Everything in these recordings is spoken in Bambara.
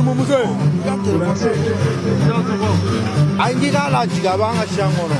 Numumuso ye. I ka telefɔni. Ayi, n k'i k'a lajigin, a b'an ka siyan kɔnɔ.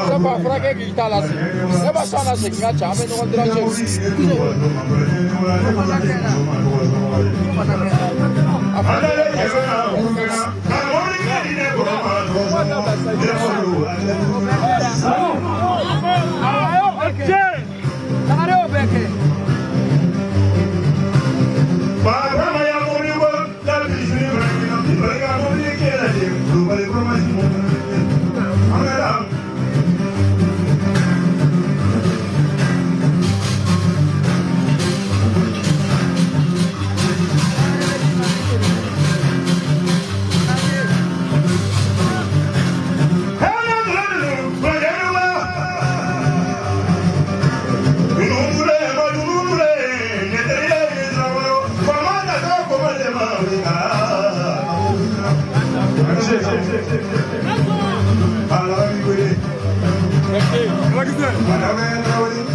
Saba furakɛ k'i ta lase. Ne b'a sɔn la segin ka ca, an bɛ ɲɔgɔn déranger. A furakɛ a y'o bɛɛ kɛ. Sangare y'o bɛɛ kɛ.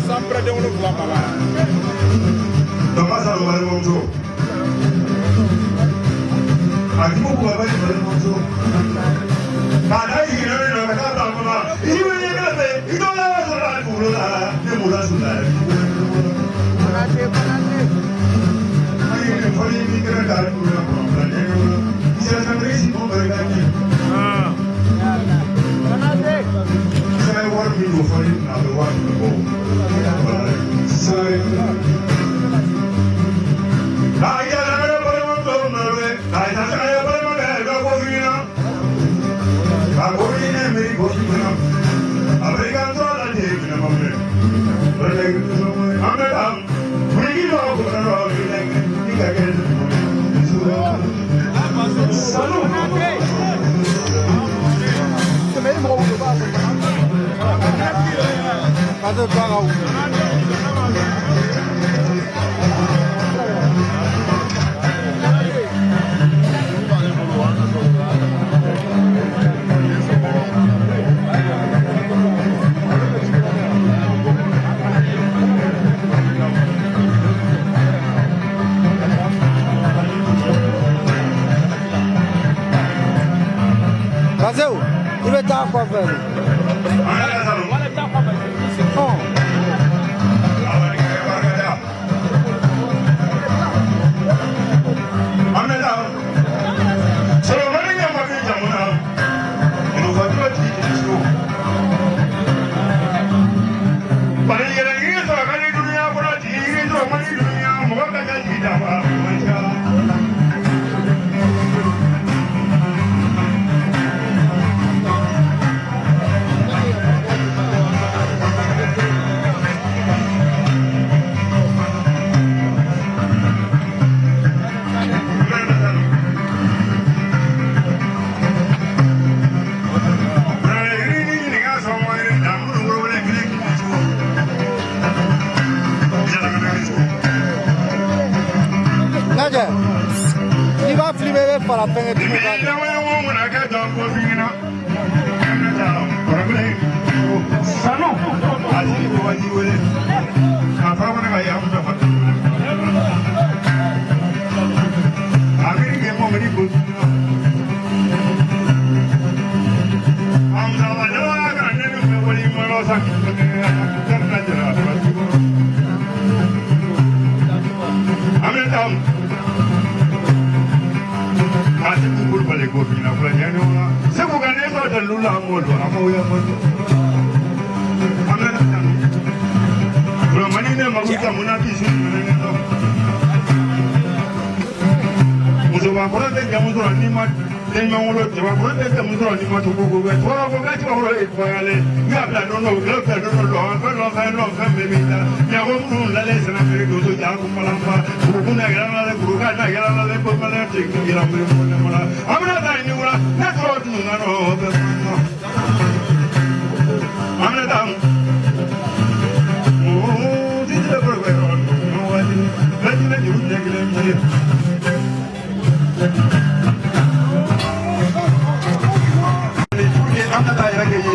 San pɛrɛ den wolonwula b'a la. Tɛmɛ i mɔgɔ wolo b'a fɔ. Ka to ka wuli. Kasew, i bɛ taa kɔfɛ de. Ɔn. Lajɛ, n'i b'a filmer, i bɛ fara fɛnkɛ tigiw kan de. Segu Kulubali ko fina fula ɲɛni wa Segu ka ne sɔrɔ dalilu la an b'o dɔn an b'o yɛ fɔ an bɛ ka tanu Buramani ne mako jamu na bi su ne nɔ musobakɔrɔ tɛ jamu sɔrɔ n'i ma den ɲuman wolo cɛbakɔrɔ tɛ jamu sɔrɔ n'i ma tugu ko kɛ cɛkɔrɔba ko kɛ cɛbakɔrɔ ye kɔyalen n y'a bila nɔnɔ u bila nɔnɔ lɔ fɛn lɔ fɛn lɔ fɛn bɛɛ b'i la ɲago minnu lalen sɛnɛ feere donso ja ko malanfa kurukun na yɛlɛ la kuruka na yɛlɛ la ko malɛ tɛ yɛlɛ mele mɔnɛ mala an bɛna taa ni wula ne tɔgɔ tun ka nɔ bɛ mɔ an bɛna taa titi bɛ bolo bɛ yɔrɔ nɔ waati bɛɛ jinɛ juru ɲɛ kelen ye. An ka taa yɛrɛ kɛ ye.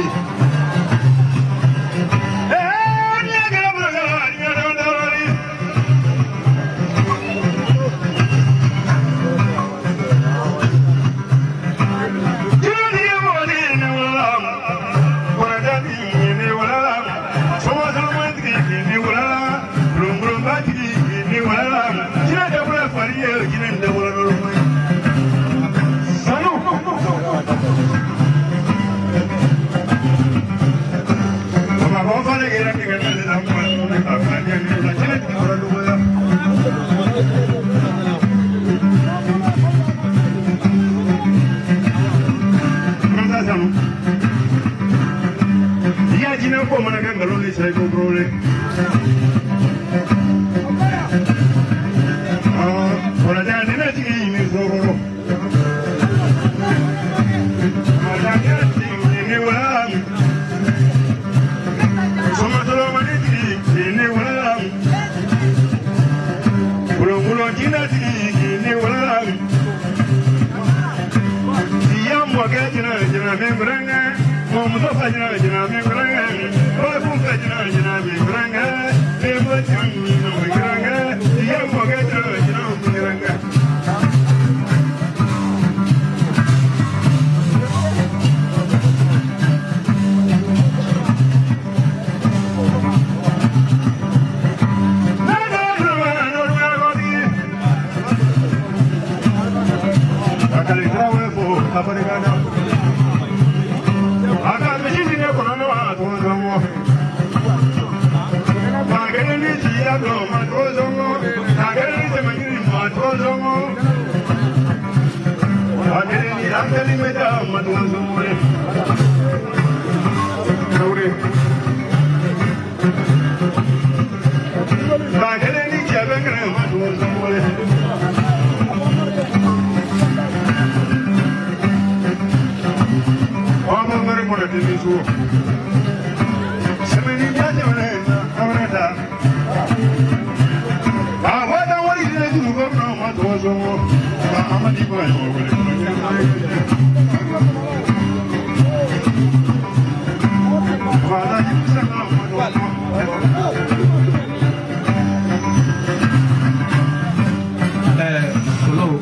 Solo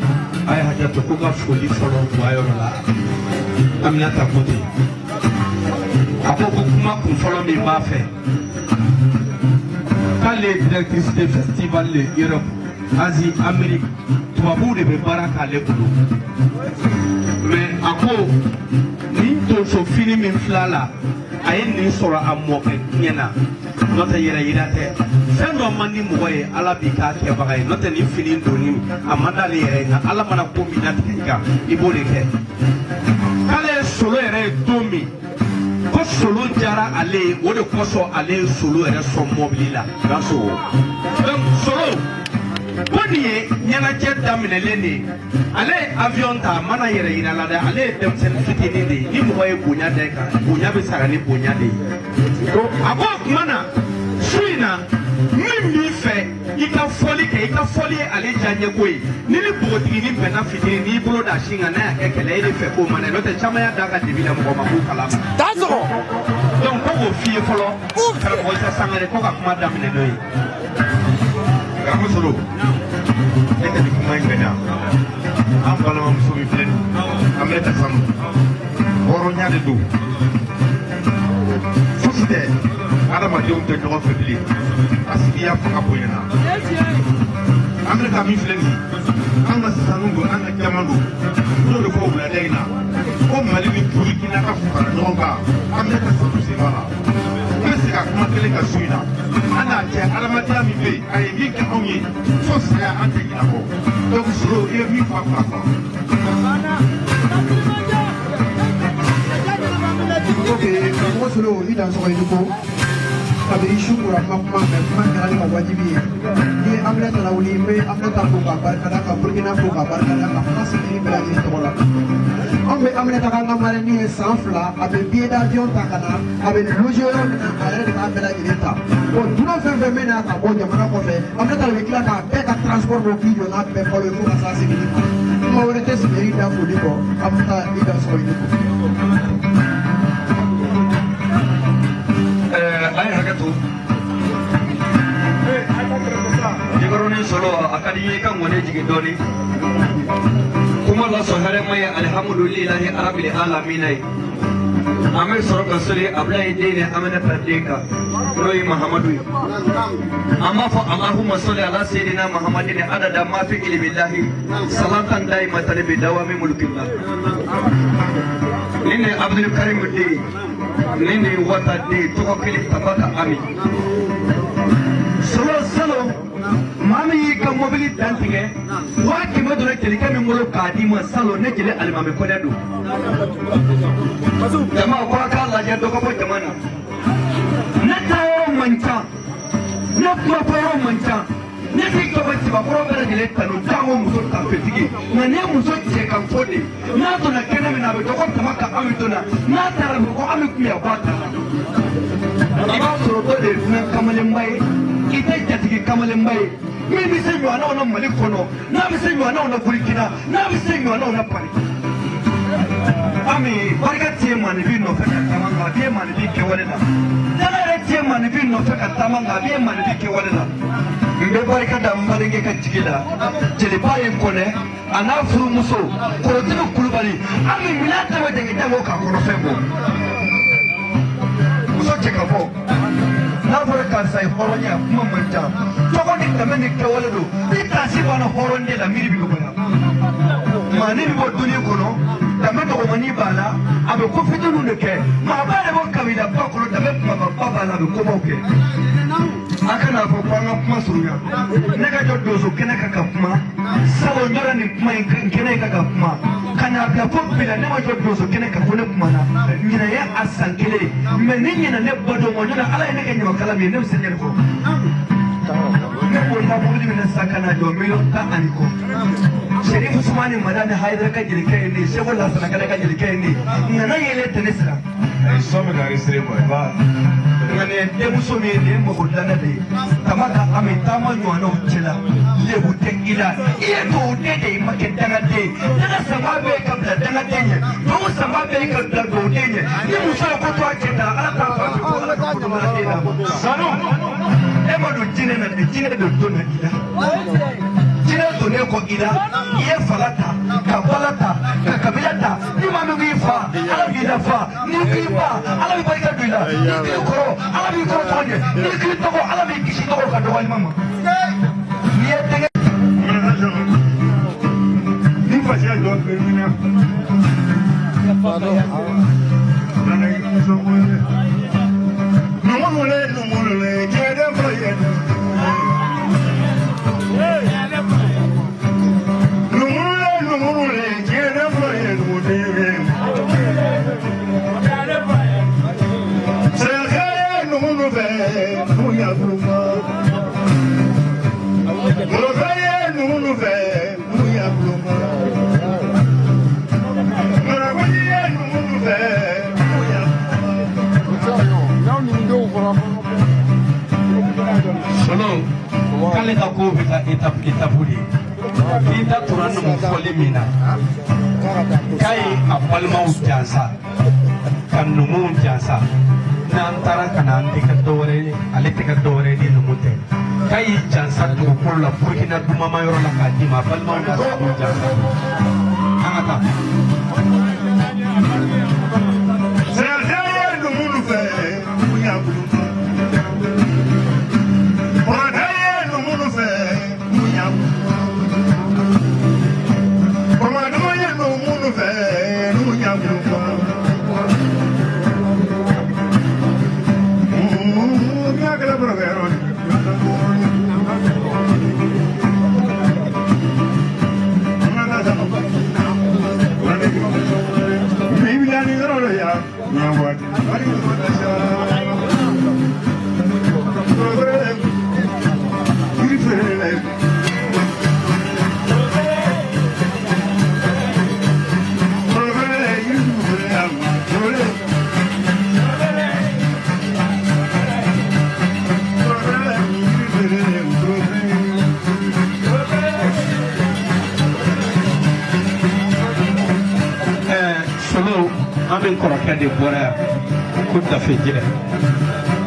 a ye hakɛ to ko ka foli fɔlɔ bɔ a yɔrɔ la. Aminata Kote a ko ko kuma kun fɔlɔ min b'a fɛ k'ale ye directrice de festival de Europe, Asie, Amérique, tubabuw de bɛ baara k'ale bolo, mais a ko nin tonso fini min filɛ la, a ye nin sɔrɔ a mɔkɛ tiɲɛ na, n'o tɛ yɛrɛ yira tɛ. Fɛn dɔ man di mɔgɔ ye, Ala b'i k'a kɛbaga ye, n'o tɛ nin fini donni a man d'ale yɛrɛ ye, nka Ala mana ko min latigɛ i kan, i b'o de kɛ. K'ale ye solo yɛrɛ ye don min, ko solo diyara ale ye, o de kosɔn ale ye solo yɛrɛ sɔn mɔbili la. Donc solo ko nin ye ɲɛnajɛ daminɛlen de ye. Ale ye avion ta, a mana yɛrɛ yira la dɛ, ale ye denmisɛnnin fitinin de ye. Ni mɔgɔ ye bonya da i kan, bonya bɛ sara ni bonya de ye. A ko o tuma na su in na, min b'i fɛ i ka fɔli kɛ, i ka fɔli ye ale diyaɲɛko ye. Ni ni npogotiginin bɛnna fitiri, n'i bolo da sin kan, n'a y'a kɛ kɛlɛ e de fɛ, k'o ma n'o tɛ caman y'a da ka dibi la, mɔgɔ ma k'o kalama. Donc ko k'o f'i ye fɔlɔ, karamɔgɔ Isa Sangare, ko ka kuma daminɛ n'o ye. Karamɔgɔ Solo, ne ka nin kuma in bɛnna an balimamuso min filɛ nin ye, Aminata Sanu, hɔrɔnya de don, fosi tɛ, adamadenw tɛ ɲɔgɔn fɛ bilen, asidiya fanga bonyana. An bɛ ka min filɛ nin ye, an ka sanu don, an ka jama don. N'o de fɔ wulada in na ko Mali ni Burukina ka fara ɲɔgɔn kan, an bɛ ka sanu sen b'a la. N bɛ se ka kuma kelen ka su in na, an n'a cɛ adamadenya min bɛ yen, a ye min kɛ anw ye fo saya, an tɛ ɲinɛ kɔ. Donc Solo, i ye min fɔ a fa kɔrɔ. Ok, karamɔgɔ Solo, i dansɔgɔ i ni ko. Kabini su kora, ma kuma mɛ, kuma kɛra ne ka wajibi ye. Ni ye Aminata lawuli, n bɛ Aminata fo k'a barikada, ka Burukina fo k'a barikada, ka kuma sigili bɛɛ lajɛlen tɔgɔ la. Anw bɛ Aminata ka an ka marraine ye san 2, a bɛ billet d'avion ta ka na, a bɛ loger yɔrɔ min na, a yɛrɛ de b'a bɛɛ lajɛlen ta. Bon, dunan fɛn fɛn bɛ na ka bɔ jamana kɔfɛ, Aminata de bɛ tila k'a bɛɛ ka transport bɔ k'i jɔ n'a bɛɛ balo ye fo ka s'a seginni ma. Kuma wɛrɛ tɛ sigi i da foli kɔ. Aminata, i dansɔgɔ i ni ko. A ye hakɛ to. Jikɔrɔni Solo, a ka di n ye i ka ŋɔni jigin dɔɔni. Kuma lasɔn hɛrɛma ye alihamudulilahi arabili alamina ye. An bɛ sɔrɔ ka soli Abulayi den ni Aminata den kan, n'o ye Mahamadu ye. An b'a fɔ alahuma sɔli ala seyidina Mahamadin adada ma fi ilimilahi salatan dayimatan bi dawami mulukila. Nin de ye Abudul Karimu den ye, nin de ye Wata den ye, tɔgɔ kelen Tabaka Ami. Solo salo, maa min y'i ka mobili dantigɛ 500 donna jelikɛ min bolo k'a d'i ma salo, ne jeli Alimami Kɔnɛ don. Jama ko a k'a lajɛ, dɔ ka bɔ jama na. Ne taa yɔrɔ man ca, ne kuma fɔ yɔrɔ man ca, ne tɛ jɔ ka cɛbakɔrɔ bɛɛ lajɛlen tanu jango muso tafetigi. Nka n'i ye muso cɛ kan fɔ de, n'a donna kɛnɛ min na, a bɛ dɔn ko Tabaka Ami donna. N'a taara, a bɛ fɔ ko Ami kun bɛ yan, k'a taara. I b'a sɔrɔ dɔ de ye dunan kamalenba ye, i tɛ jatigi kamalenba ye min bɛ se ɲɔgɔnnaw na Mali kɔnɔ, n'a bɛ se ɲɔgɔnnaw na Burukina, n'a bɛ se ɲɔgɔnnaw na Pari. Ami, barika tɛ maaninfin nɔfɛ ka taama, nka a bɛ maaninfin kɛwale la. Dala yɛrɛ tɛ maaninfin nɔfɛ ka taama, nka a bɛ maaninfin kɛwale la. N bɛ barika da n balimakɛ ka jigi la, jeliba ye Kɔnɛ a n'a furumuso Korotigi Kulubali. Ami, minɛn tɛ bɛ jɛngɛ jango k'a kɔnɔfɛn bɔ. Muso cɛ ka bɔ n'a fɔra karisa ye hɔrɔn ye, a kuma man ca. Tɔgɔ ni danbe ni kɛwale don. Ni taasi banna hɔrɔn de la, miiri bɛ dɔgɔya. Maani bɛ bɔ duni kɔnɔ, danbe dɔgɔmani b'a la, a bɛ ko fitininw de kɛ. Maaba yɛrɛ bɔ kabilaba kɔnɔ, danbe kumababa b'a la, a bɛ kobaw kɛ. A kana fɔ ko an ka kuma surunya. Ne ka jɔ donso kɛnɛ kan ka kuma salon, jɔra nin kuma in kɛnɛ in kan ka kuma ka n'a bila fo bi la, ne ma jɔ donso kɛnɛ kan ko ne kumana. Ɲinɛ ye a san kelen mɛ, ni ɲinɛ ne ba don ma ɲinɛ, Ala ye ne kɛ ɲamakala min ye, ne bɛ se ɲɛ kɔrɔ. Ne bolila mobili minɛ sisan ka na jɔ miliyɔn 10 ani kɔ. Serifu Sumani Madani Hayidara ka jelikɛ ye ne ye, Seko Lasana Kane ka jelikɛ ye ne ye. Nana yɛlɛ tɛ ne siran. Sɔn bɛ ka enregistré quoi, i b'a. Nka nin ye denmuso min ye, nin ye mako dilanna de ye. Tabaka Ami, taama ɲɔgɔnnaw cɛla, lebu tɛ i la. I ye dugawuden de ye, i ma kɛ dangaden ye. Danga sanba bɛ yen ka bila dangaden ɲɛ, dugawu sanba bɛ yen ka bila dugawuden ɲɛ. Ni muso ye ko to a cɛ ta, Ala t'a fa fi ko Ala ka ko dɔ den d'a ma. Sanu, e ma don jinɛ na dɛ, jinɛ de donna i la. Jinɛ donnen kɔ i la, i ye fala ta, ka bala ta, ka kabila ta. Ni maa min k'i fa, Ala b'i lafa. N'i k'i ba, Ala bɛ barika don i la. N'i k'i kɔrɔ, Ala b'i kɔrɔ tɔgɔ ɲɛ. N'i k'i tɔgɔ, Ala b'i kisi tɔgɔ ka dɔgɔyalima ma. N'i ye tɛgɛ. Ni fasiya jɔ bɛ min na. Numulu numulu jɛden fɔlɔ ye numulu numulu jɛden fɔlɔ ye numuden ye. Sɛgɛ numulu fɛ numu yakuruma. Mɔlɔfɛ ye numulu fɛ numu yakuruma. Marakoji ye numulu fɛ numu yakuruma. Solo, k'ale ka kow bɛ taa étape étape de ye. K'i da tora numu fɔli min na, k'a ye a balimaw jansa ka numuw jansa. N'an taara ka na, an tɛ kɛ dɔwɛrɛ ye, ale tɛ kɛ dɔwɛrɛ ye ni numu tɛ. K'a y'i jansa dugukolo la Burukina dumama yɔrɔ la k'a d'i ma, a balimaw n'a sigiw jansa. An ka taa. Sɛgɛ ye numulu fɛ numu yakuruma. Kɔrɔkɛ ye numulu fɛ numu yakuruma. An bɛ kɔrɔkɛ de bɔra yan ko Dafejɛ,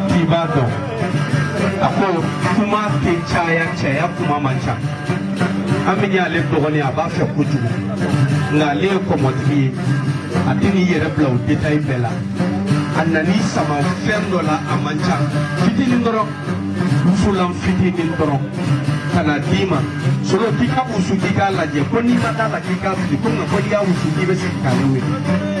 k'i b'a dɔn, a ko kuma tɛ caya, cɛya kuma man ca. An bɛ y'ale dɔgɔnin, a b'a fɛ kojugu, nka ale ye kɔmɔtigi ye, a tɛ n'i yɛrɛ bila o détail bɛɛ la. A nan'i sama fɛn dɔ la, a man ca, fitinin dɔrɔn, wusulan fitinin dɔrɔn ka na d'i ma. Solo, k'i ka wusu, k'i k'a lajɛ, ko n'i ma d'a la k'i k'a fili, ko nka ko n'i y'a wusu k'i bɛ segin k'ale wele.